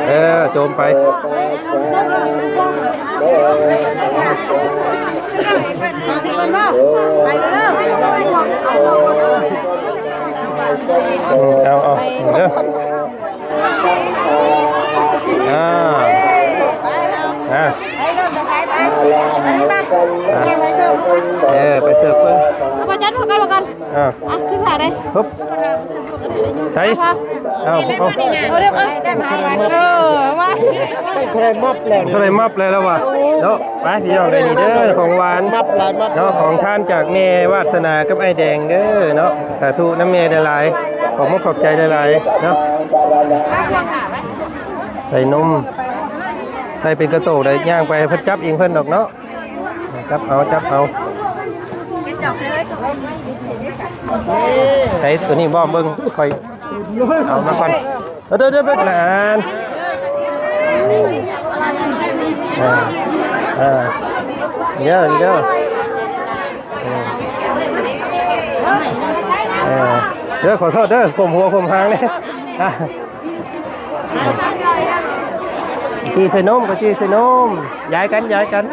ເອີ ໂຈມໄປ. ເອົາ ເອົາ ເດີ. ອ່າ ອ່າ ເອີ ໄປເສີບເພິ່ນ. ເອົາ ບໍ່ຈັດ ເອົາກ່ອນ ເອົາກ່ອນ. ອ່າ ອ່ະ ຄືຖ່າຍໄດ້ ຮຶບ ໃສ່ ອ່ະ ເອົາ ເອົາ ເອົາ ເດີ ເອົາ ເອີ ມາ ເທົ່າໃດມັບແລ້ວ ເທົ່າໃດມັບແລ້ວລະວ່າເນາະ. ໄປ ພີ່ນ້ອງ ໄດ້ນີ້ເດີ ຂອງຫວານ ມັບຫຼາຍມັບ ເນາະ ຂອງທານຈາກແມ່ວາດສະໜາກັບອ້າຍແດງເດີເນາະ. ສາທຸນຳແມ່ຫຼາຍໆ ຂອບມຸກຂອບໃຈຫຼາຍໆເນາະ. ໃສ່ນົມ ໃສ່ເປັນກະໂຕກໄດ້ ຍ່າງໄປເພິ່ນຈັບເອງເພິ່ນດອກເນາະ. ຈັບເອົາ ຈັບເອົາ. ໃສ່ໂຕນີ້ບໍ່ ເບິ່ງ ຂ້ອຍເອົາມາກ່ອນ. ເດີ ເດີ ເດີ ເບິ່ງລະອັນ. ເອີ ເອີ ເດີ ເດີ ເອີ ເດີ ຂໍໂທດເດີ ຂົ່ມຫົວຂົ່ມຫາງນີ້. ອ່ະ ຈີ່ໃສ່ນົມ ກໍຈີ່ໃສ່ນົມ ຢາຍກັນ ຢາຍກັນ.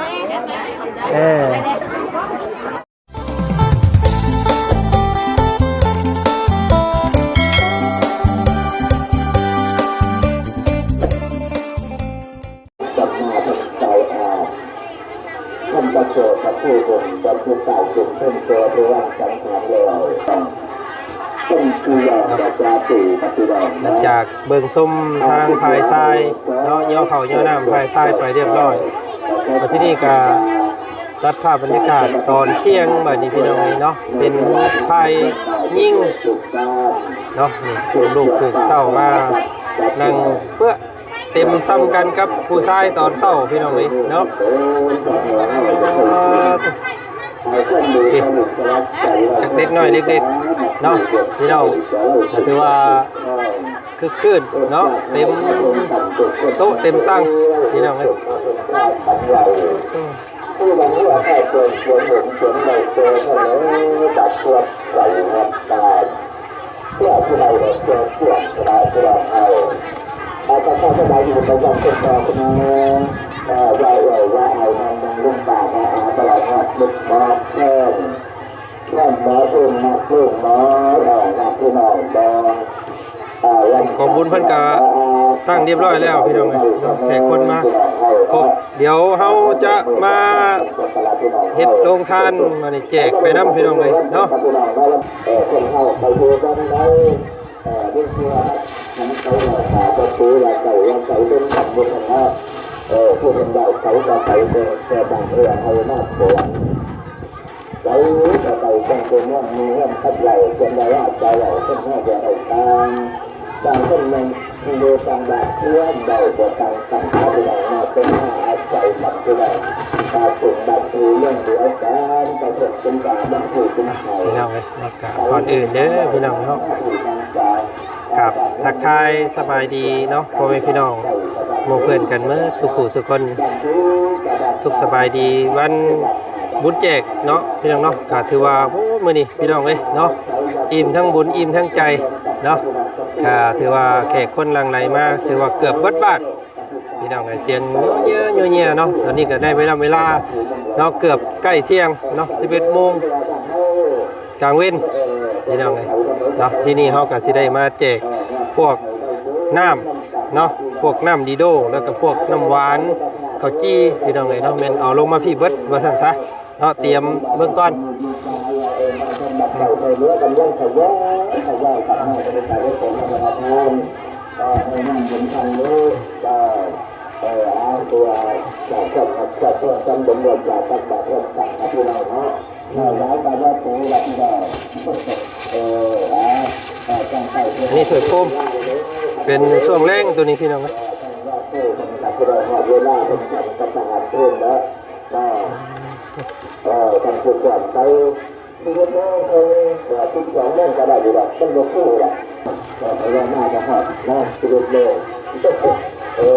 ເອີ ສຳມາສຳພຸດທະເຈົ້າ ອ່າ ທ່ານປະເສີດພະຄູບຸນ ບຳເພັນກາຍເປັນເພິ່ນແກ່ຜູ້ວ່າງສັງຂານແລ້ວ ເປັນທີ່ຢາກຈະເຈາະຕີປະຕິບັດ ຫຼັງຈາກເບິ່ງຊົມທາງຝ່າຍຊາຍເນາະ ຍໍເຂົ້າຍໍນ້ຳຝ່າຍຊາຍໄປຮຽບຮ້ອຍ ແລ້ວທີນີ້ກະຕັດພາບບັນຍາກາດຕອນທ່ຽງບາດນີ້ ພີ່ນ້ອງເອີຍເນາະ ເປັນຝ່າຍຍິງເນາະ ນີ້ ລູກຜູ້ເຕົ້າມານັ່ງເປື້ອ ເຕັມຊ່ຳກັນກັບຜູ້ຊາຍຕອນເຊົ້າ ພີ່ນ້ອງເອີຍເນາະ. ເດັກນ້ອຍເດັກໆເນາະ ພີ່ນ້ອງ ກໍຖືວ່າຄຶກຄື້ນເນາະ ເຕັມໂຕະເຕັມຕັ່ງ ພີ່ນ້ອງເອີຍ. ເພື່ອຜູ້ໃດເພື່ອພວກກະໄດ້ ເພື່ອເຮົາ ເອີ ປະຊາຊົນໄດ້ຢູ່ໃນວັນເປັນຕໍ່ຄົນນີ້ ເອີ ຢ່າເອື້ອຍຢ່າອາຍ ນາງລຸງປ້າ ອາ ຕະຫຼອດຮອດເດັກຮອດແພງ ແມ່ນບໍ່ ເພິ່ນມາເພິ່ນມາ ເອີ ຍາດພີ່ນ້ອງບໍ່ ເອີ ຂອງບຸນເພິ່ນກະຕັ້ງຮຽບຮ້ອຍແລ້ວ ພີ່ນ້ອງເອີຍເນາະ ແຂກຄົນມາຄົບ ດຽວເຮົາຈະມາເຮັດໂຮງທານ ມານີ້ແຈກໄປນຳ ພີ່ນ້ອງເອີຍເນາະ. ເອີ ເພິ່ນເຮົາໄປເຮັດວັນໃດ ເອີ ເລື່ອງທີ່ວ່າ ທາງເຂົາວ່າ ປະຕູວ່າເຈົ້າວ່າເຈົ້າເປັນຄຳເປັນຄະນະ ເອີ ຜູ້ເປັນເຈົ້າເຂົາກໍໄປເປັນແຕ່ບາງເລື່ອງໃຫ້ມາກ່ອນ ໄປກໍໄປ ຈັ່ງເປັນເລື່ອງມີເລື່ອງຂັດເຫຼົ່າ ເຊັ່ນວ່າເຈົ້າເວົ້າ ເຊັ່ນວ່າບໍ່ໄດ້ຕາມ ບາງຄົນຍັງ ທີ່ຢູ່ຕ່າງບ້ານເຮືອນ ເວົ້າບໍ່ຕ່າງກັນ ເອົາພີ່ນ້ອງມາເປັນມາອາໄສກັນ ພີ່ນ້ອງ ຕາເປັນບ້ານຄືເມືອງດຽວກັນ ປະເທດເປັນກາງບ້ານຄືເປັນເຮົາ ພີ່ນ້ອງເອີຍເນາະ. ກະກ່ອນອື່ນເດີພີ່ນ້ອງເນາະ ກາບທັກທາຍສະບາຍດີເນາະ ພໍ່ແມ່ພີ່ນ້ອງ ໝູ່ເພື່ອນກັນເໝິດສູ່ຜູ້ສູ່ຄົນ ສຸກສະບາຍດີວັນບຸນແຈກເນາະ ພີ່ນ້ອງເນາະ. ກະຖືວ່າ ໂອ້ ມື້ນີ້ພີ່ນ້ອງເອີຍເນາະ ອີ່ມທັງບຸນ ອີ່ມທັງໃຈເນາະ. ກະຖືວ່າແຂກຄົນຫຼັ່ງໄຫຼມາ ຖືວ່າເກືອບເບິດບ້ານ ພີ່ນ້ອງເອີຍ ສຽງເຍືອໆເນາະ. ຕອນນີ້ກໍໄດ້ເວລາ ເວລາເນາະ ເກືອບໃກ້ທ່ຽງເນາະ ສິບເອັດໂມງກາງເວັນ ພີ່ນ້ອງເອີຍເນາະ. ທີ່ນີ້ເຮົາກໍຊິໄດ້ມາແຈກພວກນ້ຳເນາະ ພວກນ້ຳດີໂດ ແລ້ວກໍພວກນ້ຳຫວານ ເຂົ້າຈີ່ ພີ່ນ້ອງເອີຍເນາະ ແມ່ນເອົາລົງມາພີ້ເບິດວ່າຊັ້ນຊະ ເນາະ ຕຽມເບິ່ງກ່ອນ. ອັນນີ້ຖ້ວຍໂຟມ ເປັນຊ່ວງແລງໂຕນີ້ ພີ່ນ້ອງເອີຍ. ເອີ ທ່ານຜູ້ກວມໄປ ສິບເອັດໂມງເຖິງ ເອີ ສິບສອງໂມງກໍໄດ້ຢູ່ດອກ ມັນບໍ່ຄືດອກ. ເອີ ໄປວ່າມາກໍຮອດເນາະ ສິບເອັດໂມງ ເອີ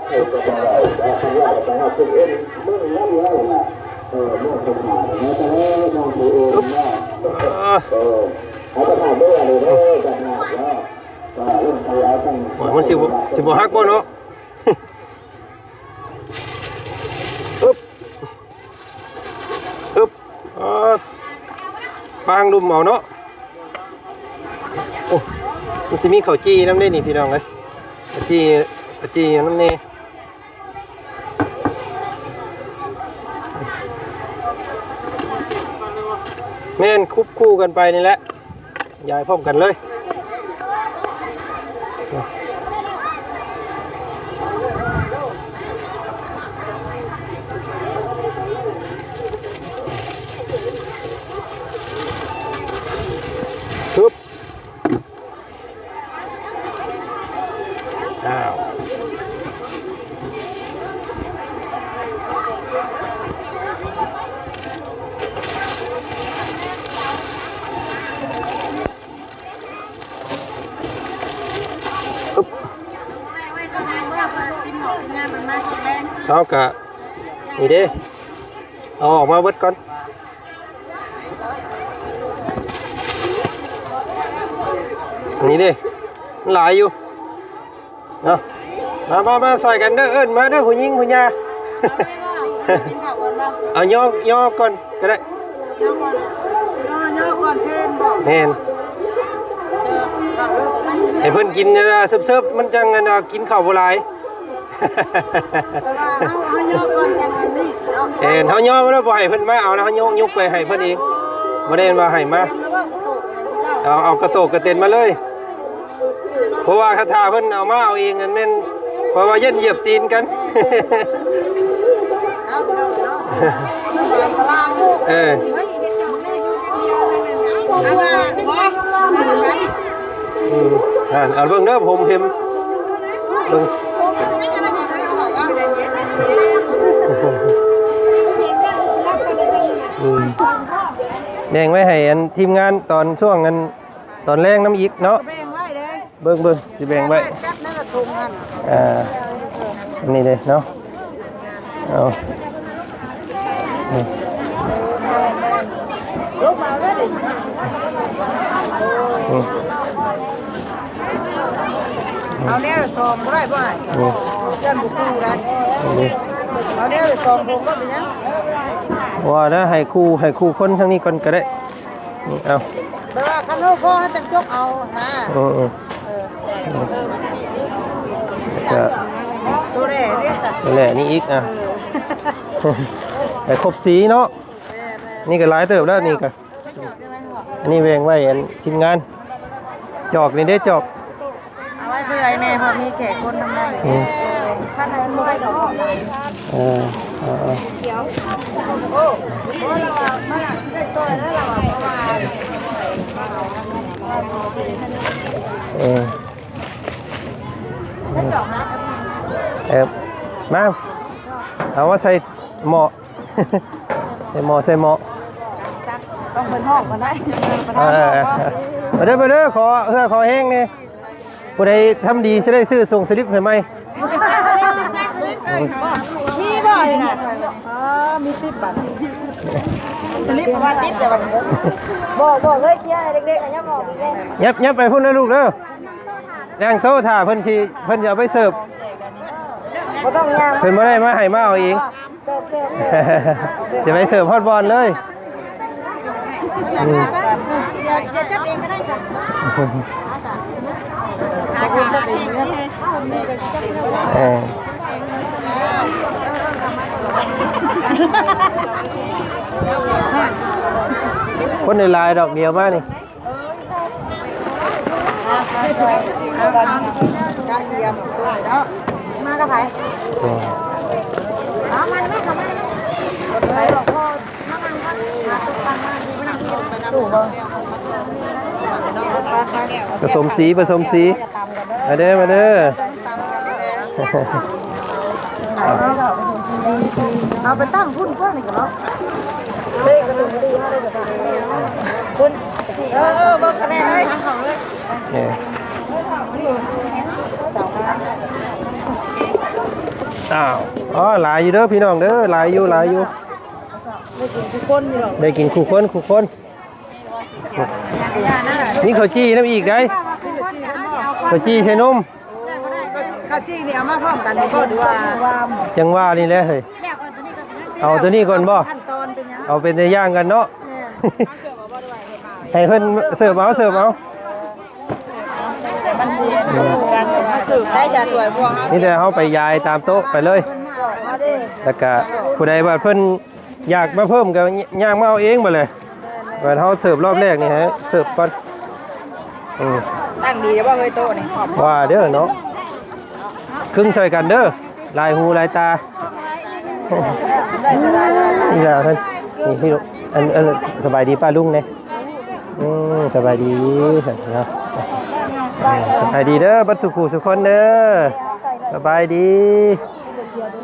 ເອີ ໃຜກໍບໍ່ໄດ້ ແຕ່ຄັນວ່າກໍຮອດສິບເອັດໂມງນຳເຮົານະ ເອີ ໂມງສຸດທ້າຍເນາະ ແຕ່ວ່ານ້ອງຜູ້ອື່ນເນາະ ເອີ ເອີ ເອົາໄປຖ້າເບິ່ ໂອ້ຍ ມັນຊິບໍ່ ຊິບໍ່ຫັກບໍ່ເນາະ? ອຶບ ອຶບ ອາ ປາງລຸມເອົາເນາະ. ໂອ້ ມັນຊິມີເຂົ້າຈີ່ນຳເດ້ນີ້ ພີ່ນ້ອງເອີຍ ເຂົ້າຈີ່ ເຂົ້າຈີ່ນຳແດ່. ແມ່ນ ຄວບຄູ່ກັນໄປນີ້ແຫຼະ ຢາຍພ້ອມກັນເລີຍ. ເຮົາກະ ນີ້ເດ້ ເອົາອອກມາເບິດກ່ອນ. ນີ້ເດ້ ມັນຫຼາຍຢູ່ເນາະ. ມາ ມາ ມາຊ່ອຍກັນເດີ ເອີ້ນມາເດີ ຜູ້ຍິງຜູ້ຍາ. ກິນເຂົ້າກ່ອນບໍ່? ເອົາຍໍ ຍໍກ່ອນກໍໄດ້. ຍໍກ່ອນ ຍໍ ຍໍກ່ອນເພນບໍ່? ແມ່ນ ເຊີບ ໃຫ້ເພິ່ນກິນເຊີບໆ ມັນຈັ່ງອັນ ກິນເຂົ້າບໍ່ຫຼາຍ. ແຕ່ວ່າເຮົາ ເຮົາຍໍກ່ອນຈັ່ງອັນນີ້ຊິເນາະ. ແມ່ນ ເຮົາຍໍແລ້ວບໍ່ໃຫ້ເພິ່ນມາເອົານະ ເຮົາຍົກ ຍົກໄປໃຫ້ເພິ່ນເອງ ບໍ່ໄດ້ວ່າໃຫ້ມາ. ເອົາ ເອົາກະໂຕກກະເຕັນມາເລີຍ ເພາະວ່າຄັນຖ້າເພິ່ນເອົາມາເອົາເອງນັ້ນແມ່ນ ເພາະວ່າຢ້ານຢຽບຕີນກັນ. ເອີ ອືມ ອ່າ ເອົາເບິ່ງເດີ ຜົມເຫັມ ເບິ່ງ ອືມ ແບ່ງໄວ້ໃຫ້ອັນທີມງານຕອນຊ່ວງອັນຕອນແລງນຳອີກເນາະ. ແບ່ງໄວ້ເດີ ເບິ່ງ ເບິ່ງ ຊິແບ່ງໄວ້ ຈັດໃນກະທົງຫັ້ນ. ອ່າ ອັນນີ້ເດ້ເນາະ. ເອົາ ນີ້ ນີ້ ເອົາແນວລະສອງບໍ່ໄດ້ບໍ່ອ້າຍ? ນີ້ ຢ້ານບໍ່ຄູ່ໄດ໋. ນີ້ ເອົາແນວລະສອງຖົງບໍ່ເປັນຫຍັງ. ວ່ານະ ໃຫ້ຄູ່ ໃຫ້ຄູ່ຄົນທາງນີ້ກ່ອນກໍໄດ້. ນີ້ ເອົາ ແບບວ່າຄັນເຮົາພໍເຮົາຈັ່ງຈົກເອົານະ. ເອີ ເອີ ເອີ ແລ້ວກໍ ໂຕແຫຼນີ້ອີກ ອ່ະ ເອີ ໃຫ້ຄົບສີເນາະ. ແມ່ນໆ ນີ້ກໍຫຼາຍເຕີບແລ້ວນີ້ກໍ. ອັນນີ້ແບ່ງໄວ້ອັນທີມງານ ຈອກນີ້ເດ້ ຈອກ ເອົາໄວ້ເພື່ອໃຫ້ແດ່ ເພາະມີແຂກຄົນທາງໃນ. ອືມ ເອີ ເອີ ເອີ ເອີ ໂອ້ ເພາະລາວວ່າມາລະຊິໄດ້ຊ່ອຍແລ້ວລາວວ່າ ເພາະວ່າ ເອີ ເອີ ມາ ເອົາມາໃສ່ໝໍ້ ໃສ່ໝໍ້ ໃສ່ໝໍ້ ຕ້ອງເພິ່ນຮ້ອງກ່ອນໄດ໋. ເອີ ເອີ ເອີ ມາເດີ ມາເດີ ຂໍເຫື່ອຂໍແຮງແດ່. ຜູ້ໃດທຳດີຊິໄດ້ຊື້ສົ່ງສະລິບໃຫ້ໃໝ່. ມີບໍ່ນີ້ນະ? ອໍ ມີຕິບບັດ ສະລິບວ່າຕິບແຕ່ວ່າ ບໍ່ ບໍ່ເລີຍ ເຄຍໃຫ້ເດັກໆ ຍັບອອກອີກແລ້ວ. ຍັບ ຍັບໄປພຸ້ນເດີລູກເດີ ຍ່າງໂຕຖ້າເພິ່ນຊິ ເພິ່ນຈະເອົາໄປເສີບ. ບໍ່ຕ້ອງຍ່າງ ເພິ່ນບໍ່ໄດ້ມາໃຫ້ ມາເອົາເອງ. ຊິໄປເສີບຮອດບ່ອນເລີຍ. ອືມ ເອີ ຄົນຫຼາຍໆດອກ ດຽວມານີ້. ມາກັບໃຜ? ປະສົມສີ ປະສົມສີ ມາເດີ ມາເດີ. ເອົາໄປຕັ້ງພຸ້ນກ່ອນນີ້ກໍເນາະ. ພຸ້ນ ເອີ ເບິ່ງຄະແນນເລີຍ ທາງເຂົ້າເລີຍ. ເອີ ອ້າວ ອໍ ຫຼາຍຢູ່ເດີພີ່ນ້ອງເດີ ຫຼາຍຢູ່ ຫຼາຍຢູ່ ໄດ້ກິນຄູ່ຄົນຢູ່ດອກ ໄດ້ກິນຄູ່ຄົນ ຄູ່ຄົນ. ມີເຂົ້າຈີ່ນຳອີກໄດ໋. ເຂົ້າຈີ່ໃສ່ນົມ ເຂົ້າຈີ່ນີ້ເອົາມາພ້ອມກັນບໍ່ ຫຼືວ່າ ຈັ່ງວ່ານີ້ແຫຼະເຮີ້ຍ. ເອົາໂຕນີ້ກ່ອນບໍ່? ຂັ້ນຕອນເປັນຫຍັງ? ເອົາເປັນຕົວຢ່າງກັນເນາະ. ແມ່ນ ໃຫ້ເພິ່ນເສີບເອົາ ເສີບເອົາ. ໄດ້ຈາກຖ້ວຍພວກເຮົາ ມີແຕ່ເຮົາໄປຢາຍຕາມໂຕະໄປເລີຍ. ແລ້ວກະຜູ້ໃດວ່າເພິ່ນຢາກມາເພີ່ມກໍຍ່າງມາເອົາເອງບັດເລີຍ. ບັດເຮົາເສີບຮອບແລກນີ້ໃຫ້ເສີບກ່ອນ. ອືມ ຕັ້ງດີແລ້ວບໍ່ເຮີ້ຍໂຕະນີ້? ວ່າເດີເນາະ ຄຶງຊ່ອຍກັນເດີ ຫຼາຍຫູຫຼາຍຕາ. ນີ້ລະເພິ່ນ ນີ້ພີ່ລູກ ອັນ ອັນ ສະບາຍດີປ້າລຸງແດ່. ອືມ ສະບາຍດີເນາະ. ເອີ ສະບາຍດີເດີ ເບິດສູ່ຄູ່ສູ່ຄົນເດີ ສະບາຍດີ.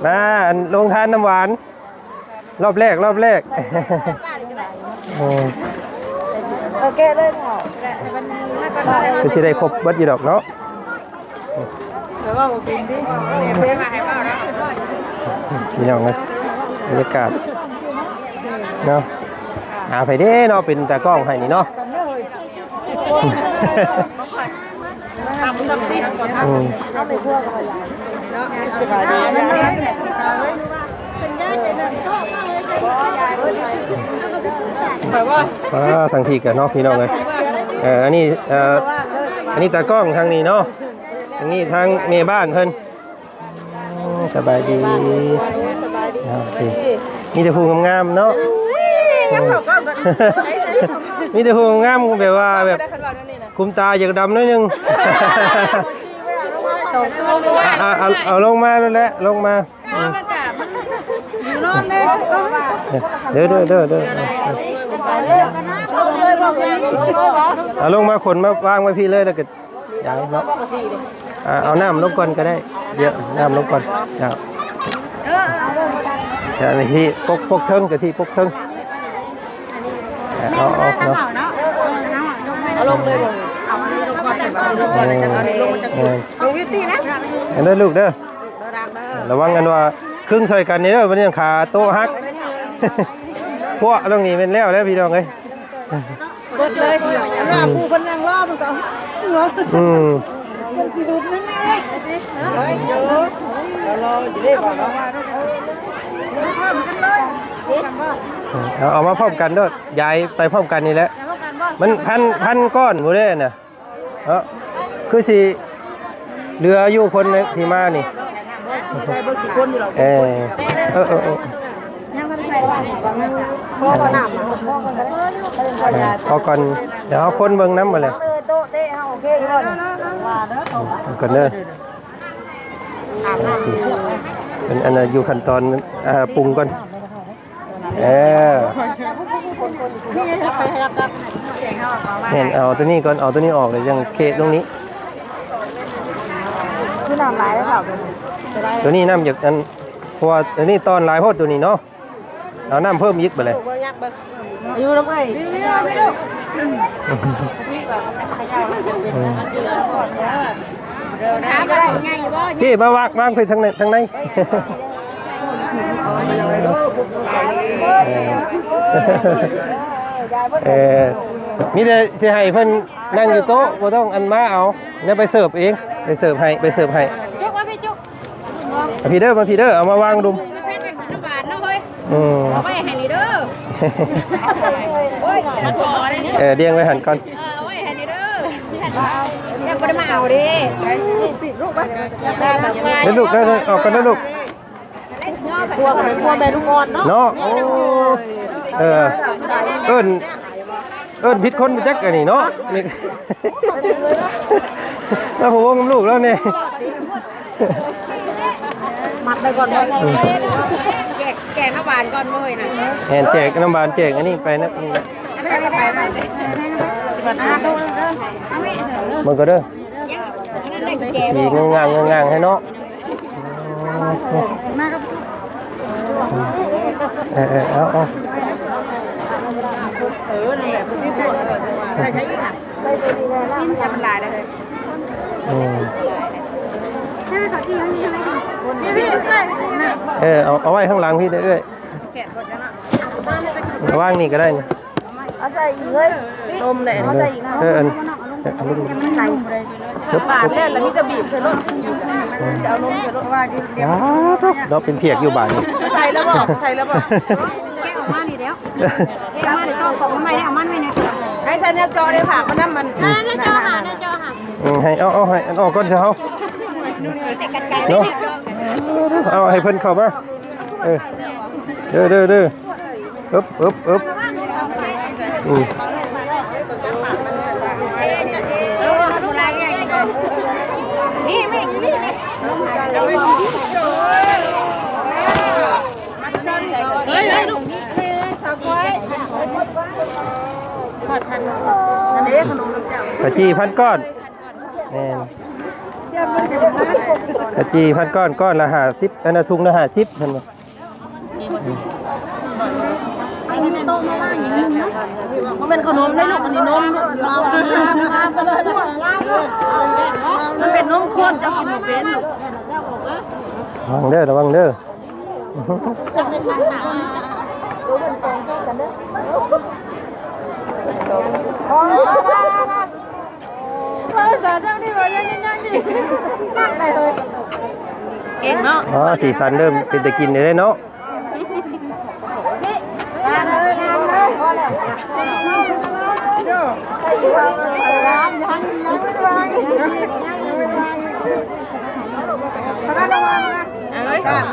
ມາ ອັນ ໂລງທານນ້ຳຫວານ ຮອບແລກ ຮອບແລກ. ເອີ ເອົາແກະເລີຍເນາະ ຄືຊິໄດ້ຄົບເບິດຢູ່ດອກເນາະ. ແຕ່ວ່າບໍ່ເປັນຕິ ເປັນມາໃຫ້ເວົ້ານະ. ພີ່ນ້ອງເອີຍ ບັນຍາກາດເນາະ. ຫາໃຜເດ້ເນາະ ເປັນຕາກ້ອງໃຫ້ນີ້ເນາະ. ອືມ ອ່າ ທາງພີ້ກໍເນາະ ພີ່ນ້ອງເອີຍ. ເອີ ອັນນີ້ ເອີ ອັນນີ້ຕາກ້ອງທາງນີ້ເນາະ ທາງນີ້ທາງແມ່ບ້ານເພິ່ນ. ອືມ ສະບາຍດີ ສະບາຍດີ ໂອເຄ ມີແຕ່ຜູ້ງາມໆເນາະ. ມີແຕ່ຜູ້ງາມໆ ແບບວ່າແບບຄຸມຕາຢາກດຳໜ້ອຍໜຶ່ງ. ເອົາ ເອົາ ເອົາລົງມາໂລດແຫຼະ ລົງມາ. ເດີ ເດີ ເດີ ເດີ ເອົາລົງມາ ຂົນມາວາງໄວ້ພີ້ເລີຍ ແລ້ວກໍ ຢາຍເນາະ. ອ່າ ເອົານ້ຳລົງກ່ອນກໍໄດ້ ດຽວນ້ຳລົງກ່ອນ. ເຈົ້າ ເຈົ້າໜ້າທີ່ປົກ ປົກເທິງ ເຈົ້າທີ່ປົກເທິງ. ເອົາ ເອົາ ເອົາເນາະ ເອົາລົງເລີຍ ເອົາອັນນີ້ລົງກ່ອນ ເອົາອັນນີ້ລົງກ່ອນ ເອີ ແລ້ວຈະເອົານີ້ລົງມາຈາກ ເອີ ລົງຢູ່ຕິນະ ອັນເດີລູກເດີ ລະວັງອັນວ່າຄຶງຊ່ອຍກັນນີ້ເດີ ມັນຍັງຂາໂຕະຫັກ ພວກຕົງນີ້ແມ່ນແລ້ວແລ້ວ ພີ່ນ້ອງເອີຍ. ເບິດເລີຍ ອືມ ຜູ້ເພິ່ນນັ່ງລໍມັນກໍຫົວ ອືມ ເພິ່ນຊິຫຼຸດນັ້ນແຫຼະ ເອີ ເດີ ລໍຢູ່ເດ້ບໍ່ເນາະ. ເອົາ ເອົາມາພ້ອມກັນໂລດ ຢາຍໄປພ້ອມກັນນີ້ແຫຼະ ມັນພັນ ພັນກ້ອນພຸ້ນເດ້ນະ. ເນາະ ຄືຊິເຫຼືອຢູ່ຄົນທີ່ມານີ້ ໄດ້ເບິດທຸກຄົນຢູ່ແລ້ວ ເອີ ເອີ ເອີ ເອີ ຍັງບໍ່ໄດ້ໃສ່ວ່າ ພໍບໍ່ນ້ຳ ພໍກ່ອນ ດຽວເຮົາຄົນເບິ່ງນຳບັດແລ້ວ ເອີ ໂຕະເຕະເຮົາໂອເຄຢູ່ບໍ່ ວ່າເດີ ເບິ່ງກ່ອນເດີ ເປັນອັນນ່າ ຢູ່ຂັ້ນຕອນ ອ່າ ປຸງກ່ອນ. ເອີ ແມ່ນ ເອົາຕົວນີ້ກ່ອນ ເອົາຕົວນີ້ອອກ ແລ້ວຈັ່ງເຄຕົງນີ້ ຄືນ້ຳຫຼາຍແລ້ວ ຕົວນີ້ນ້ຳຢາກອັນ ເພາະວ່າອັນນີ້ຕອນຫຼາຍໂພດຕົວນີ້ເນາະ ເອົານ້ຳເພີ່ມອີກບາດນີ້ ຢູ່ນຳເອື້ອຍ ອືມ ຖາມວ່າໃຫຍ່ບໍ່ ພີ່ມາວາງ ວາງໄປທາງໃນ ທາງໃນ ເອີ ມີແຕ່ຊິໃຫ້ເພິ່ນນັ່ງຢູ່ໂຕະ ບໍ່ຕ້ອງອັນມາເອົາ ແລ້ວໄປເສີບເອງ ໄປເສີບໃຫ້ ໄປເສີບໃຫ້ ຈຸກມາພີ່ຈຸກ ມາພີ່ເດີ ມາພີ່ເດີ ເອົາມາວາງດຸມ ເປັນນ້ຳຫວານເນາະເຮີ້ຍ ອືມ ເອົາໄວ້ໃຫ້ນີ້ເດີ ໂອ້ຍ ເອີ ດຽງໄວ້ຫັ້ນກ່ອນ ເອີ ເອົາໄວ້ໃຫ້ນີ້ເດີ ຍັງບໍ່ໄດ້ມາເອົາເດ້ ເດີລູກ ເດີ ອອກກ່ອນເດີລູກ ຄົວ ຄົວແມ່ລູກອ່ອນເນາະ ເນາະ ໂອ້ ເອີ ເອີ້ນ ເອີ້ນຜິດຄົນຈັກອັນນີ້ເນາະ ລາວພະວົງນຳລູກລາວແດ່ ມັດໄວ້ກ່ອນ ອືມ ແຈກ ແຈກນ້ຳຫວານກ່ອນບໍ່ເຮີ້ຍນະ ແມ່ນ ແຈກນ້ຳຫວານ ແຈກອັນນີ້ໄປນະ ນີ້ແຫຼະ ເບິ່ງກ່ອນເດີ ສີງາມໆ ງາມໆ ໃຫ້ເນາະ ເອີ ເອີ ເອົາ ເອົາ ເອີ ນັ້ນແຫຼະ ໃສ່ອີກ ໃສ່ຕົວນີ້ແຫຼະ ໃຫ້ມັນຫຼາຍເລີຍ ອືມ ເອີ ເອົາ ເອົາໄວ້ຂ້າງຫຼັງພີ້ເດີ້ເອື້ອຍ ວາງນີ້ກໍໄດ້ນີ້ ເອົາໃສ່ອີກເລີຍ ຕົ້ມແຫຼະ ເອົາໃສ່ອີກນະ ເອີ ອັນ ໃສ່ ບາດແລ້ວ ລະມີແຕ່ບີບໃສ່ລົດ ຈະເອົາລົງໃສ່ລົດວ່າດີ ອ່າ ໂທ້ ເນາະ ເປັນພຽກຢູ່ບາດນີ້ ໃສ່ແລ້ວບໍ່? ໃສ່ແລ້ວບໍ່? ແກະອອກມານີ້ແລ້ວ ແກະອອກມານີ້ ເອົາຂອງມາໃໝ່ ເອົາມັນໄວ້ນີ້ ໃຫ້ໃສ່ແນວຈໍໄດ້ ຝາກມານຳມັນ ອ່າ ແນວຈໍຫາ ແນວຈໍຫາ ອືມ ໃຫ້ ເອົາ ເອົາ ໃຫ້ອັນອອກກ່ອນຊິເຮົາ ເນາະ ເອົາໃຫ້ເພິ່ນເຂົ້າມາ ເອີ ເດີ ເດີ ເດີ ອຶບ ອຶບ ອຶບ ອືມ ເຂົ້າຈີ່ພັນກ້ອນ ແມ່ນ ເຂົ້າຈີ່ພັນກ້ອນ ກ້ອນລະຫ້າສິບ ອັນນະ ຖົງລະຫ້າສິບ ເພິ່ນວ່າ ບໍ່ແມ່ນເຂົ້າໜົມເດ້ລູກ ອັນນີ້ນົມ ມັນເປັນນົມຂ້ນ ເຈົ້າກິນບໍ່ເປັນລູກ ລະວັງເດີ ລະວັງເດີ. ເກັ່ງເນາະ ອໍ ສີສັນເລີ່ມເປັນຕາກິນແລ້ວເນາະ.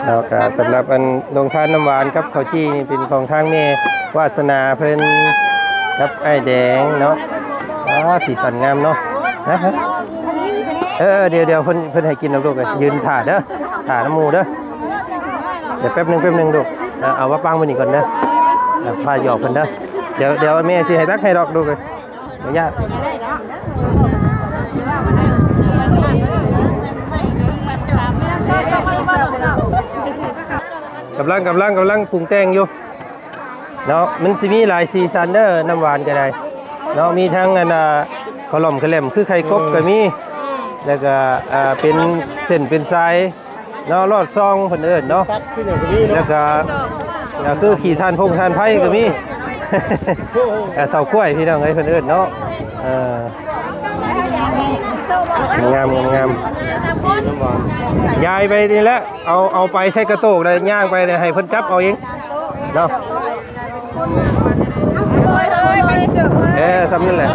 ເນາະ ກະສຳລັບອັນໂຮງທານນ້ຳຫວານກັບເຂົ້າຈີ່ນີ້ ເປັນຂອງທາງແມ່ວາດສະໜາເພິ່ນກັບອ້າຍແດງເນາະ. ອ່າ ສີສັນງາມເນາະ. ຮະ ຮະ ເອີ ດຽວ ດຽວ ເພິ່ນ ເພິ່ນໃຫ້ກິນແລ້ວລູກເອີຍ ຢືນຖ້າເດີ ຖ້ານຳໝູ່ເດີ. ດຽວແປັບໜຶ່ງ ແປັບໜຶ່ງລູກ ເອົາ ເອົາມາປາງໄວ້ນີ້ກ່ອນເດີ ເອົາ ພາຫຍອກເພິ່ນເດີ. ດຽວ ດຽວແມ່ຊິໃຫ້ຕັກໃຫ້ດອກລູກເອີຍ ບໍ່ຍາກ. ກຳລັງ ກຳລັງ ກຳລັງປຸງແຕ່ງຢູ່ເນາະ. ມັນຊິມີຫຼາຍສີສັນເດີ ນ້ຳຫວານກໍໄດ້ເນາະ. ມີທັງອັນ ອ່າ ກະຫຼໍ່າກະແຫຼມ ຄືໄຂ່ກົບກໍມີ ແລ້ວກໍ ອ່າ ເປັນເສັ້ນເປັນສາຍ ເນາະ ລອດຊ່ອງເພິ່ນເອີ້ນເນາະ ແລ້ວກະ ອ່າ ຄືຂີ້ຖ່ານພົງຖ່ານໄຟກໍມີ ອ່າ ເສົາກ້ວຍ ພີ່ນ້ອງເອີຍ ເພິ່ນເອີ້ນເນາະ. ເອີ ງາມ ງາມ ງາມ. ຢາຍໄປນີ້ແຫຼະ ເອົາ ເອົາໄປໃສ່ກະໂຕກ ແລ້ວຍ່າງໄປ ໃຫ້ເພິ່ນຈັບເອົາເອງເນາະ. ເອີ ສ່ຳນັ້ນແຫຼະ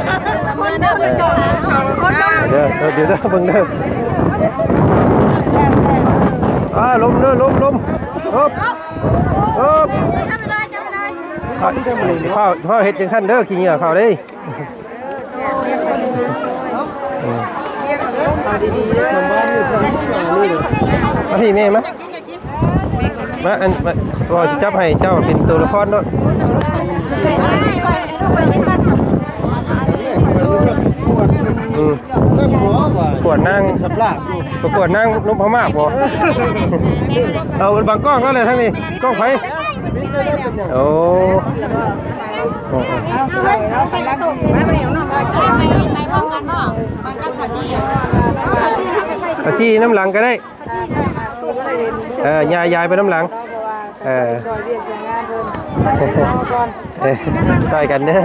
ເອີ ເດີ ເດີ ເບິ່ງເດີ. ອ່າ ລົມເດີ ລົມ ລົມ ເອີບ ເອີບ ຟ້າວ ຟ້າວເຮັດຈັ່ງຊັ້ນເດີ ຂີ້ເຫຍື້ອເຂົ້າເດ້. ມາພີ່ແມ່ມາ ມາ ອັນ ມາ ພໍ່ຊິຈັບໃຫ້ເຈົ້າເປັນໂຕລະຄອນໂລດ. ອືມ ປະກວດນາງ ປະກວດນາງນົບພະມາກບໍ? ເອົາບັງກ້ອງແລ້ວແຫຼະທາງນີ້ ກ້ອງໃຜ? ໂອ້ ເອົາ ເອົາ ໄປ ໄປພ້ອມກັນບໍ່? ໄປກັບເຂົ້າຈີ່ ເຂົ້າຈີ່ນຳຫຼັງກໍໄດ້. ເອີ ຍາຍ ຍາຍໄປນຳຫຼັງ ເອີ ເອີ ຊ່ອຍກັນເດີ.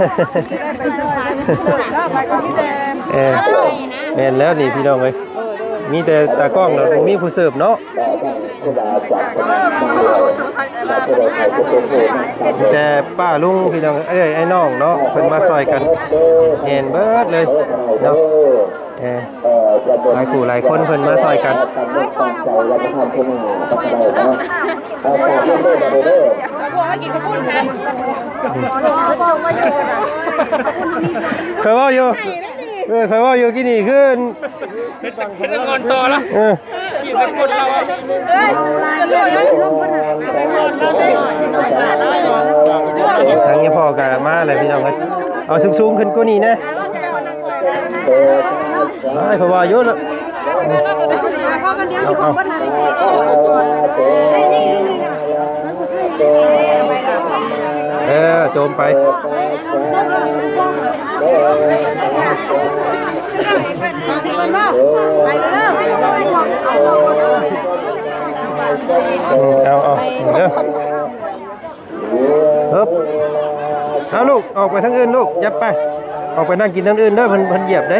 ເອີ ແມ່ນແລ້ວນີ້ພີ່ນ້ອງເອີຍ ມີແຕ່ຕາກ້ອງເນາະ ບໍ່ມີຜູ້ເສີບເນາະ. ແຕ່ປ້າລຸງພີ່ນ້ອງເອີຍ ອ້າຍນ້ອງເນາະ ເພິ່ນມາຊ່ອຍກັນແໜ້ນເບິດເລີຍເນາະ. ເອີ ຫຼາຍຜູ້ຫຼາຍຄົນເພິ່ນມາຊ່ອຍກັນ. ຂ້ອຍເວົ້າຢູ່ ເອີ ຂ້ອຍເວົ້າຢູ່ກີ້ນີ້ຄື ເຮັດແຕ່ ເຮັດແຕ່ງອນຕໍ່ລະ ເອີ ກິນແຕ່ຄົນລາວ ທາງຍາພໍ່ກໍມາແລ້ວພີ່ນ້ອງເອີຍ ເອົາສູງໆຂຶ້ນກວ່ານີ້ແດ່. ເອີ ເອີ ເພາະວ່າຢູ່ລະ ເອົາ ເອົາ ເອີ ໂຈມໄປ ເອົາ ເອົາ ເດີ ເອີບ ເອົາລູກ ອອກໄປທາງອື່ນລູກ ຢ່າໄປ ອອກໄປນັ່ງກິນທາງອື່ນເດີ ເພິ່ນ ເພິ່ນຢຽບເດ້.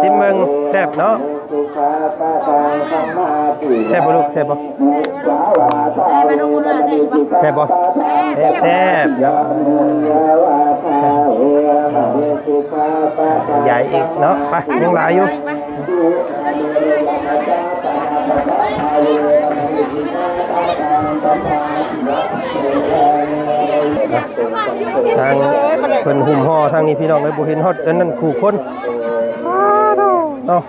ຊິມເບິ່ງ ແຊບເນາະ ແຊບບໍ່ລູກ ແຊບບໍ່? ແຊບບໍ່? ແຊບໆ ເອີ ຢາຍອີກເນາະ ໄປ ຍັງຫຼາຍຢູ່. ທາງເພິ່ນຫຸ້ມຫໍ່ທາງນີ້ ພີ່ນ້ອງເອີຍ ບໍ່ເຫັນຮອດອັນນັ້ນຄູ່ຄົນ ອ້າໂທ້ເນາະ.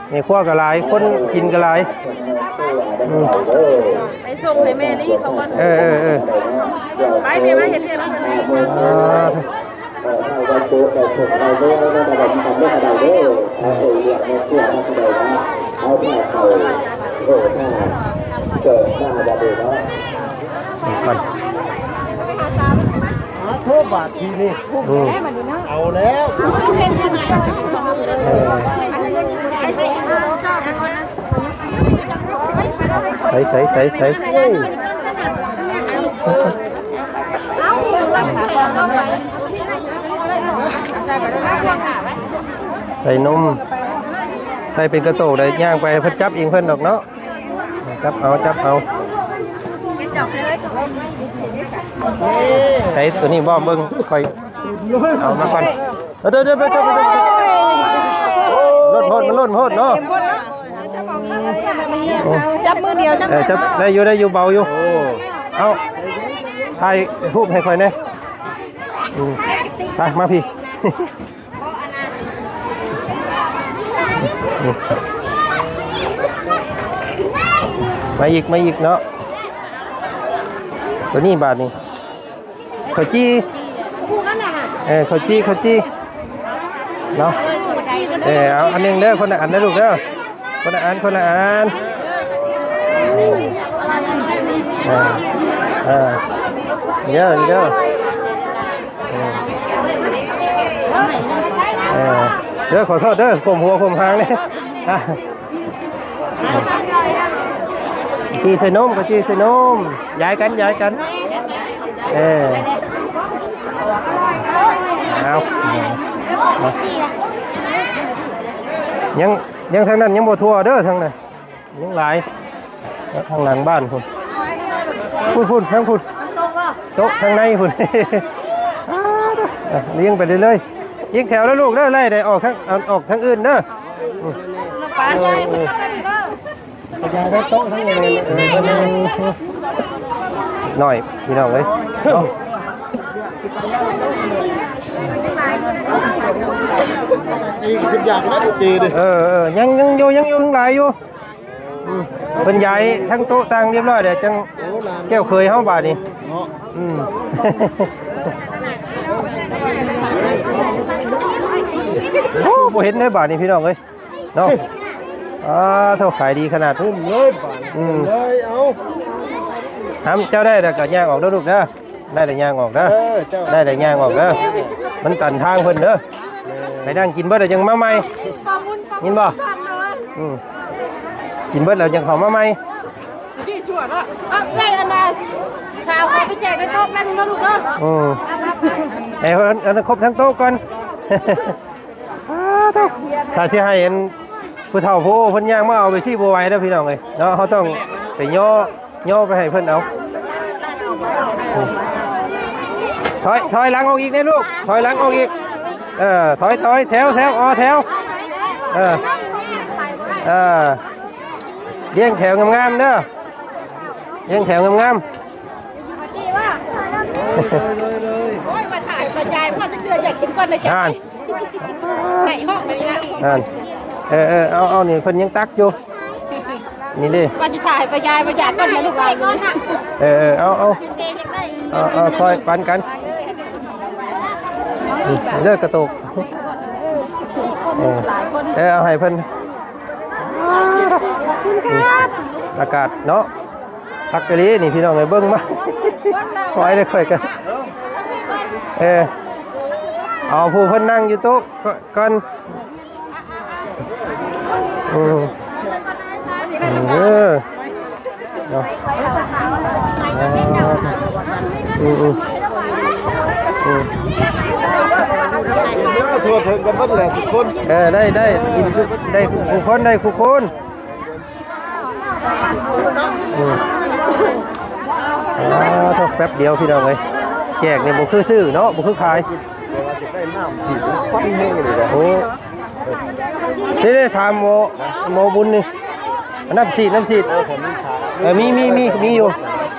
ແມ່ຄົວກໍຫຼາຍ ຄົນກິນກໍຫຼາຍ. ອືມ ໄປສົ່ງໃຫ້ແມ່ລີ້ເຂົາກ່ອນ. ເອີໆໆ ໄປແມ່ມາເຮັດວຽກນຳກັນ. ອາ ກ່ອນ ໂອ້ ບາດທີນີ້ ອືມ ເອົາແລ້ວ. ເອີ ໃສ່ ໃສ່ ໃສ່ ໃສ່ ໃສ່ນົມ ໃສ່ເປັນກະໂຕກໄດ້ ຍ່າງໄປ ເພິ່ນຈັບເອງເພິ່ນດອກເນາະ. ຈັບເອົາ ຈັບເອົາ ໃສ່ໂຕນີ້ບໍ່ ເບິ່ງ ຂ້ອຍເອົາມາກ່ອນ. ເດີ ເດີ ເດີ ລົດໂພດ ມັນລົ້ນໂພດເນາະ. ຈັບມືດຽວ ຈັບ ເອີ ຈັບໄດ້ຢູ່ ໄດ້ຢູ່ ເບົາຢູ່. ເອົາ ຖ່າຍຮູບໃຫ້ຂ້ອຍແດ່. ອືມ ໄປ ມາພີ້. ມາອີກ ມາອີກເນາະ. ໂຕນີ້ບາດນີ້ ເຂົ້າຈີ່ ເອີ ເຂົ້າຈີ່ ເຂົ້າຈີ່ເນາະ. ເອີ ເອົາອັນໜຶ່ງເດີ ຄົນລະອັນເດີລູກເດີ. ຄົນລະອັນ ຄົນລະອັນ. ເອີ ເອີ ເດີ ເດີ ເອີ ເອີ ເດີ ຂໍໂທດເດີ ກົ້ມຫົວກົ້ມຫາງເດ້. ຈີ່ໃສ່ນົມ ກໍຈີ່ໃສ່ນົມ ຢາຍກັນ ຢາຍກັນ. ເອີ ເອົາ ເອົາ ຍັງ ຍັງທາງນັ້ນຍັງບໍ່ທົ່ວເດີ ທາງນັ້ນຍັງຫຼາຍ. ເອີ ທາງຫຼັງບ້ານພຸ້ນ ພຸ້ນ ພຸ້ນ ທາງພຸ້ນ ໂຕະທາງໃນພຸ້ນ. ອ່າ ລຽງໄປເລື້ອຍໆ ລຽງແຖວເດີລູກເດີ ໄລ່ໄດ້ອອກທາງ ອອກທາງອື່ນເດີ. ອືມ ປານໃຫຍ່ ເອີ ເອີ ເອີ ນ້ອຍພີ່ນ້ອງເອີຍເນາະ. ຈີ່ຂຶ້ນຢາກໄດ້ຕີເດ້. ເອີ ເອີ ຍັງ ຍັງຢູ່ ຍັງຢູ່ ຍັງຫຼາຍຢູ່. ອືມ ເພິ່ນຍ້າຍທັງໂຕະຕັ່ງຮຽບຮ້ອຍແລ້ວ ຈັ່ງແກ້ວເຂີຍເຮົາບາດນີ້ເນາະ. ອືມ ໂອ້ ບໍ່ເຫັນເດ້ບາດນີ້ພີ່ນ້ອງເອີຍເນາະ. ອ່າ ເທົ່າຂາຍດີຂະໜາດ ຫຸ້ມເລີຍບາດນີ້. ອືມ ເລີຍ ເອົາ ຫາເຈົ້າໄດ້ແລ້ວກໍຍ່າງອອກເດີລູກເດີ. ໄດ້ແຕ່ຍ່າງອອກເດີ ເອີ ເຈົ້າ ໄດ້ແຕ່ຍ່າງອອກເດີ ມັນຕັນທາງເພິ່ນເດີ. ແມ່ນ ໃຫ້ນັ່ງກິນເບິດແລ້ວຈັ່ງມາໃໝ່ ຍິນບໍ່? ອືມ ກິນເບິດແລ້ວຈັ່ງເຂົ້າມາໃໝ່. ເອົາ ເອື້ອຍ ອັນນ່າ ສາວເຂົາໄປແຈກໃນໂຕະແປັບໜຶ່ງເດີລູກເດີ. ອືມ ໃຫ້ເພິ່ນ ອັນນັ້ນຄົບທັງໂຕະກ່ອນ. ອ້າໂທ້ ຖ້າຊິໃຫ້ອັນຜູ້ເຖົ້າຜູ້ໂອ້ເພິ່ນຍ່າງມາເອົາໄປຊີ້ບໍ່ໄຫວເດີພີ່ນ້ອງເອີຍເນາະ. ເຮົາຕ້ອງໄປຍໍ ຍໍໄປໃຫ້ເພິ່ນເອົາ. ຖອຍ ຖອຍຫຼັງອອກອີກແດ່ລູກ ຖອຍຫຼັງອອກອີກ. ເອີ ຖອຍ ຖອຍ ແຖວ ແຖວ ອໍ ແຖວ. ເອີ ເອີ ລຽງແຖວງາມໆເດີ ລຽງແຖວງາມໆ. ໂອ້ຍ ມາຖ່າຍມາຢາຍ ພໍຈັກເທື່ອຢາກກິນກ່ອນນະ ອ່ານ ໃສ່ຫ້ອງໄປນີ້ນະ ອ່ານ. ເອີ ເອີ ເອົາ ເອົາ ນີ້ເພິ່ນຍັງຕັກຢູ່ ນີ້ເດ້ ວ່າຊິຖ່າຍໄປຢາຍ ໄປຢາຍກ່ອນນະລູກຫຼານ. ເອີ ເອີ ເອົາ ເອົາ ເອົາ ເອົາ ຄ່ອຍປັນກັນ. ເດີກະໂຕກ ເອີ ເອີ ເອົາໃຫ້ເພິ່ນ. ອາກາດເນາະ ຄັກອີ່ຫຼີນີ້ພີ່ນ້ອງເອີຍ ເບິ່ງມາ ຄອຍໄດ້ ຂ້ອຍກະ ເອີ ເອົາຜູ້ເພິ່ນນັ່ງຢູ່ໂຕະກ່ອນ. ອືມ ເອີ ເນາະ ອືມ ອືມ ອືມ ທົ່ວເຖິງກັນເບິດແຫຼະທຸກຄົນ. ເອີ ໄດ້ ໄດ້ ກິນຄື ໄດ້ ທຸກຄົນ ໄດ້ທຸກຄົນ. ອືມ ອ່າ ແປັບດຽວພີ່ນ້ອງເອີຍ ແຈກນີ້ບໍ່ຄືຊື້ເນາະ ບໍ່ຄືຂາຍ. ແຕ່ວ່າຈະໄດ້ນ້ຳສີ ຄວັນແຮງເລີຍນະ. ໂອ້ ນີ້ໄດ້ຖາມໝໍ ໝໍບຸນນີ້ ນ້ຳສີດ ນ້ຳສີດ. ເອີ ມີ ມີ ມີ ມີຢູ່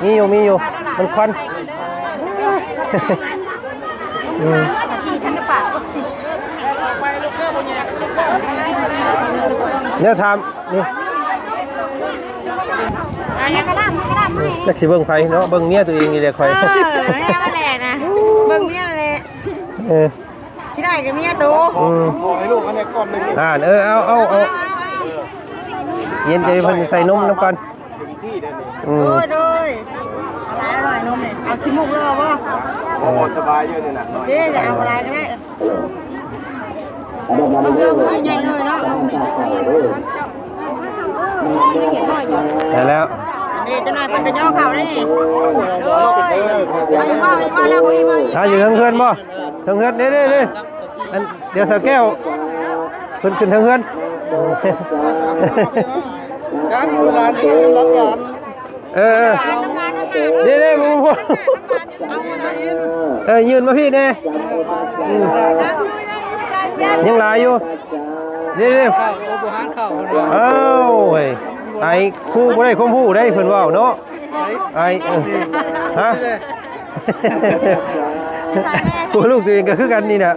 ມີຢູ່ ມີຢູ່ ມັນຄວັນ. ອືມ ແນວຖາມ ນີ້ ອ່າ ຍັງກະລຳ ຍັງກະລຳ ຈັກຊິເບິ່ງໃຜເນາະ ເບິ່ງເມຍຕົວເອງນີ້ແຫຼະຂ້ອຍ. ເອີ ແມ່ນແຫຼະນະ ເບິ່ງເມຍແຫຼະ. ເອີ ຂີ້ໄດ້ກະເມຍໂຕ. ອືມ ຂໍໃຫ້ລູກອັນນີ້ກ່ອນໜຶ່ງ. ອ່າ ເອີ ເອົາ ເອົາ ເອົາ ເຢັນໃຈ ເພິ່ນໃສ່ນົມນຳກ່ອນ. ອືມ ໂດຍ ໂດຍ ອະໄລອະຮ່ອຍນົມນີ້ ເອົາຂີ້ມູກເລີຍບໍ່? ເອີ ບໍ່ສະບາຍຢູ່ນີ້ນະ. ເດ້ ຈະເອົາອະໄລກະໄດ້. ໃຫຍ່ໜ້ອຍເນາະ ໄດ້ແລ້ວ ນີ້ ຈັກໜ່ອຍເພິ່ນກໍຍໍເຂົ້າໄດ້ນີ້. ໂອ້ຍ ໄປເວົ້າອີກ ເວົ້າແລ້ວບໍ່ອີກ ເວົ້າອີກ. ຫາຢູ່ເທິງເຮືອນບໍ່? ເທິງເຮືອນ ເດ້ໆໆ ອັນ ດຽວສາວແກ້ວເພິ່ນຂຶ້ນເທິງເຮືອນ. ເອີໆ ເດ້ໆ ເອີ ຍື່ນມາພີ້ແດ່. ອືມ ຍັງຫຼາຍຢູ່. ເດ້ໆ ເຂົ້າບໍ່ ບໍ່ຫາເຂົ້າເພິ່ນວ່າ. ອ້າວເວີຍ ໄອຄູບໍ່ໄດ້ຄວາມຮູ້ໄດ໋ ເພິ່ນເວົ້າເນາະ. ໄອ ເອີ ຮະ ຜູ້ລູກຕົວເອງກໍຄືກັນນີ້ນະ.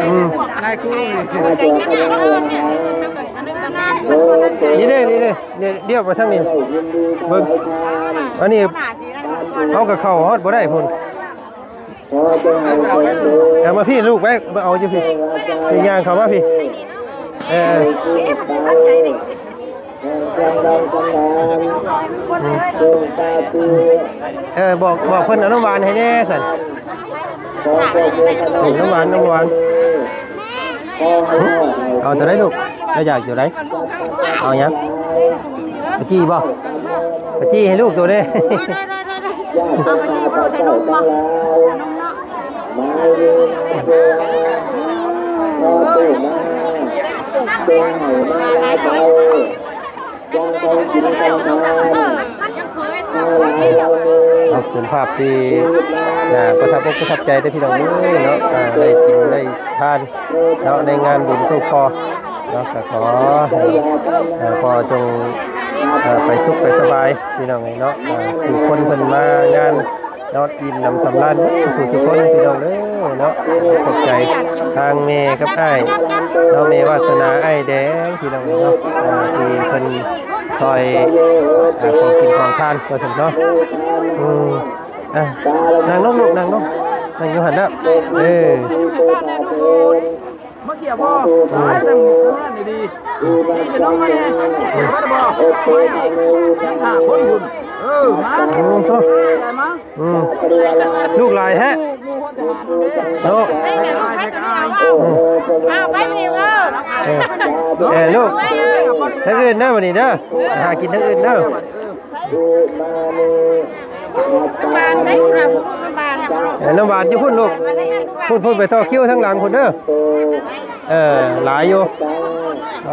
ອືມ ນາຍຄູ ນີ້ເດ້ ນີ້ເດ້ ນີ້ ດຽວໄປທາງນີ້ ເບິ່ງ ອັນນີ້ເຮົາກໍເຂົ້າຮອດບໍ່ໄດ້ພຸ້ນ. ເອົາມາພີ້ລູກໄປ ມາເອົາຢູ່ພີ້ ໄປຍ່າງເຂົ້າມາພີ້. ເອີ ເອີ ບອກ ບອກເພິ່ນເອົານ້ຳຫວານໃຫ້ແດ່ຊັ້ນ. ນ້ຳຫວານ ນ້ຳຫວານ ເອົາຕົວໃດລູກ? ລາວຢາກຕົວໃດ? ເອົາຫຍັງ? ເອົາຈີ່ບໍ່? ເອົາຈີ່ໃຫ້ລູກໂຕເດ້. ເອົາໄປຈີ່ບໍ່ ໃສ່ນົມບໍ່? ນົມເນາະ. ເປັນພາບທີ່ໜ້າປະທັບອົກປະທັບໃຈເດີພີ່ນ້ອງເອີຍເນາະ. ອ່າ ໄດ້ກິນໄດ້ທານເນາະ ໃນງານບຸນທູບພໍ່ເນາະ. ກໍຂໍໃຫ້ ເອີ ພໍ່ຈົ່ງ ເອີ ໄປສຸກໄປສະບາຍພີ່ນ້ອງເອີຍເນາະ. ເອີ ຜູ້ຄົນເພິ່ນມາງານ ນອນອີ່ມໜຳສຳລານເບິດສູ່ຜູ້ສູ່ຄົນພີ່ນ້ອງເດີເນາະ. ຂອບໃຈທາງແມ່ກັບອ້າຍເນາະ ແມ່ວາດສະໜາ ອ້າຍແດງພີ່ນ້ອງເອີຍເນາະ ອ່າ ທີ່ເພິ່ນຊ່ອຍ ອ່າ ຂອງກິນຂອງທານວ່າຊັ້ນເນາະ. ອືມ ອ່ະ ນັ່ງລົງລູກ ນັ່ງລົງ ນັ່ງຢູ່ຫັ້ນນະ. ເອີ ມາເຂົ້າພໍ່ ອືມ ຫຼາຍແຕ່ໝູ່ນັ້ນດີໆ ດີຈະນ້ອງມາແດ່ ມາແຕ່ບໍ່ ມາອີກ ຍັງຫ້າຄົນພຸ້ນ. ເອີ ມາ ໂອ້ໂຫ ໃຫຍ່ມາ ອືມ ລູກຫຼາຍແທ້ ໝູ່ ໝູ່ຮອດທະຫານເດ້ ເນາະ. ອືມ ເອົາໄປນີ້ເອີ ເອີ ເອີ ລູກ ທາງອື່ນເດີ ບັດນີ້ເດີ ຫາກິນທາງອື່ນເດີ. ນ້ຳຫວານໃສ? ນ້ຳຫວານ ນ້ຳຫວານຢູ່ພຸ້ນລູກ ພຸ້ນໆ ໄປຕໍ່ຄິວທາງຫຼັງພຸ້ນເດີ. ເອີ ຫຼາຍຢູ່. ອ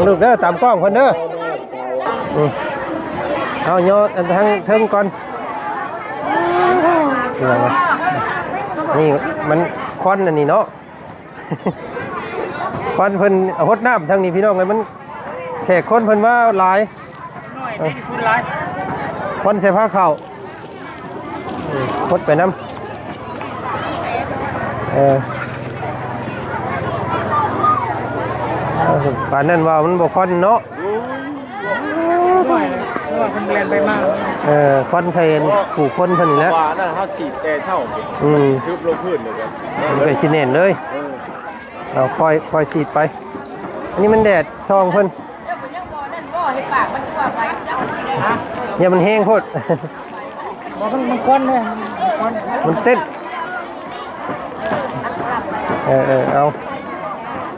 ໍ ລູກເດີ ຕາມກ້ອງເພິ່ນເດີ. ອືມ ເອົາຍໍອັນທາງເທິງກ່ອນ. ນີ້ມັນຄວັນອັນນີ້ເນາະ ຄວັນເພິ່ນຫົດນ້ຳທາງນີ້ພີ່ນ້ອງເອີຍ. ມັນແຂກຄົນເພິ່ນມາຫຼາຍ ເອີ ຄົນໃສ່ຜ້າຂາວ. ອືມ ຄົນໄປນຳ ເອີ ເອີ ປານນັ້ນວ່າມັນບໍ່ຄວັນເນາະ. ໂອ້ຍ ເອີ ຄວັນໃສ່ຜູ້ຄົນເພິ່ນນີ້ແຫຼະ ວ່ານັ້ນເຮົາສີດແຕ່ເຊົ້າ. ອືມ ມັນຊິຊຶບລົງພື້ນເລີຍ ມັນກໍຊິແໜ້ນເລີຍ. ເອີ ເອົາ ຄ່ອຍ ຄ່ອຍສີດໄປ. ອັນນີ້ມັນແດດສ່ອງເພິ່ນ ຢ່າມັນແຮງໂພດ. ບໍ່ ມັນ ມັນຄວັນເດ້ ມັນຄວັນ ມັນເຕັ້ນ. ເອີ ເອີ ເອົາ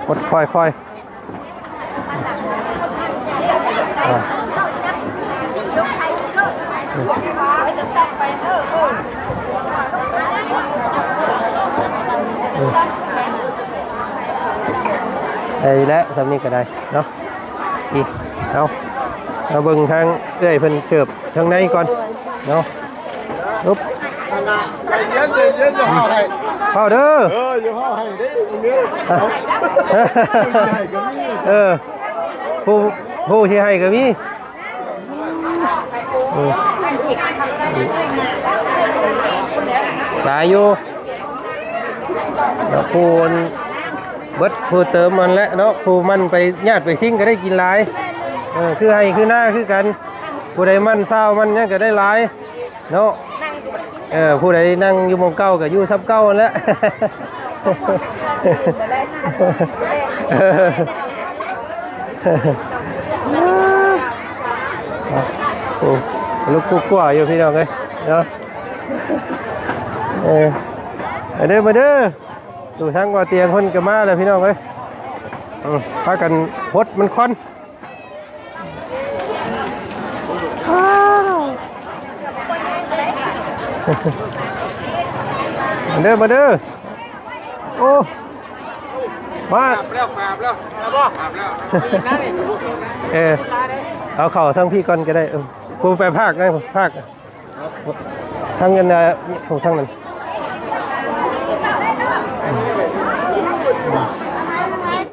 ກົດຄ່ອຍໆ. ອ່າ ອືມ ໄດ້ແລ້ວ ສ່ຳນີ້ກໍໄດ້ເນາະ. ອີ ເອົາ ມາເບິ່ງທາງເອື້ອຍເພິ່ນເສີບທາງໃນກ່ອນເນາະ. ອຶບ ໃຈເຢັນ ໃຈເຢັນ ຢ່າເວົ້າໃຫ້ ເຝົ້າເດີ ເອີ ຢ່າເວົ້າໃຫ້ເດ້ ເອີ ຜູ້ ຜູ້ຊິໃຫ້ກໍມີ. ອືມ ຫຼາຍຢູ່ ແລ້ວຜູ້ເບິດຜູ້ເຕີມມັນແຫຼະເນາະ. ຜູ້ມັນໄປຍາດໄປຊິງກໍໄດ້ກິນຫຼາຍ. ເອີ ຄືໄຮ່ຄືນາຄືກັນ ຜູ້ໃດມັນຊາວມັນຫຍັງກໍໄດ້ຫຼາຍເນາະ. ເອີ ຜູ້ໃດນັ່ງຢູ່ໝ່ອງເກົ່າກໍຢູ່ສ່ຳເກົ່າຫັ້ນແຫຼະ. ໂອ້ ລຸກກຸກກົວຢູ່ພີ່ນ້ອງເອີຍເນາະ. ເອີ ມາເດີ ມາເດີ ຢູ່ທາງບໍ່ຕຽງເພິ່ນກໍມາແລ້ວພີ່ນ້ອງເອີຍ. ເອີ ພາກັນຫົດມັນຄວັນ. ມາເດີ ມາເດີ ໂອ້ ມາ ແລ້ວ ແລ້ວ ແລ້ວ ເອີ ເອົາເຂົ້າທາງພີ້ກ່ອນກໍໄດ້. ເອີ ຜູ້ໄປພາກໄດ້ ພາກ ທາງນັ້ນນະ ທາງນັ້ນ.